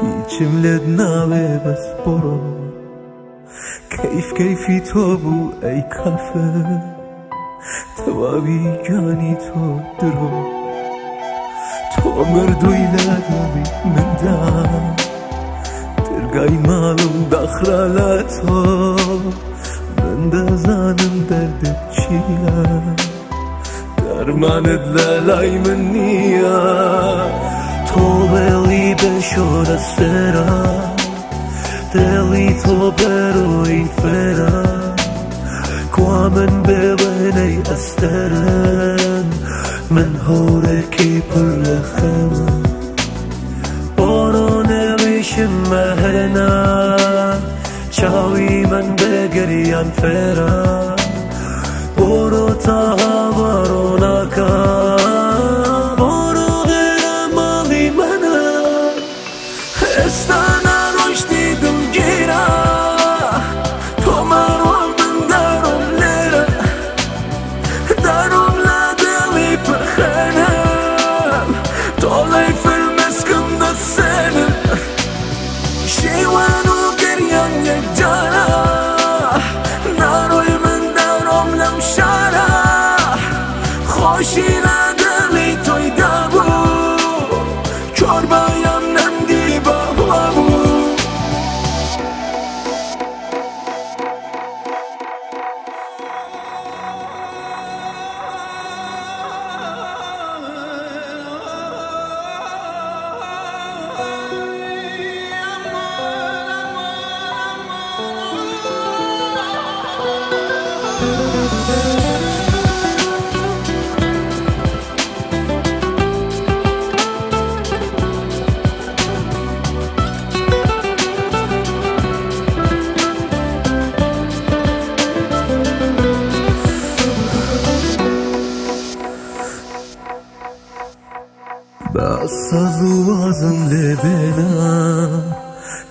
هیچم لێت ناوێ بەس بڕۆ. کەیف کەیفی تۆ بوو ئەی کافر، تەواوی گیانی تۆ درۆ. تۆ مردووی لە دڵی مندا، دەرگای ماڵم داخرا لە تۆ. من دەزانم دەردت چییە، دەرمانت لە لای من نییە. تۆ بێڵی بە شۆرە سێرە، دڵی تۆ بەرۆی فێرە. کوا من بێوێنەی ئەستێرم، من هەورێکی پڕ لە خەمم. بۆڕۆ نێویشم مەهێنا، چاوی من بێگریان فێرە. بۆڕۆ تا هاوارۆ ناکا، بۆڕۆ غێرە ماڵی منە. ئێستا ناڕۆشتی دڵگیرە، تۆ ماڕۆ من دارۆم لێرە، دارۆم لە دڵی پرخێنم، تۆڵەی فرمێسکم دەسێنم. شێوان و گریان یەکجارە، ناڕۆی من دارۆم لەم شارە. خۆشی لە دڵی تۆی دابوو، چۆربایم نەمدی بەهوا بوو. بە ساز و وازم لێ بێنە،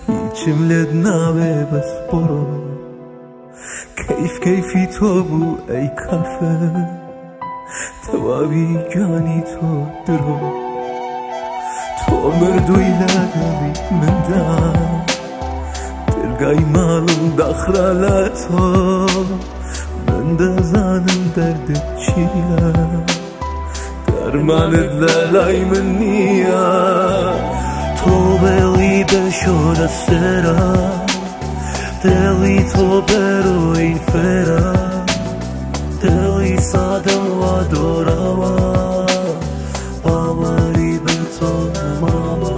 هیچم لێت ناوێ بەس بڕۆ. کەیف کەیفی تۆ بوو ئەی کافر، تەواوی گیانی تۆ درۆ. تۆ مردووی لە دڵی مندا، دەرگای ماڵم داخرا لە تۆ. من دەزانم دەردت چییە، دەرمانت لە لای من نییە. تۆ بێڵی بە شۆرە سێرە، دڵی تۆ بەرۆی فێرە. دڵی سادەم وا دۆراوە، باوەری بە تۆ نەماوە.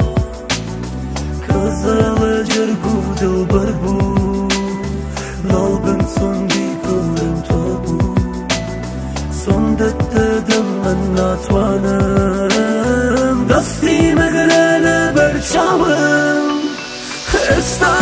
کەزەڵە جەرگ و دڵبەر بوو، لاڵ بن سوندی گەورەم تۆ بوو. سوندت دەدەم من ناتوانم، دەستی مەگرە لەبەر چاوم. ئێستا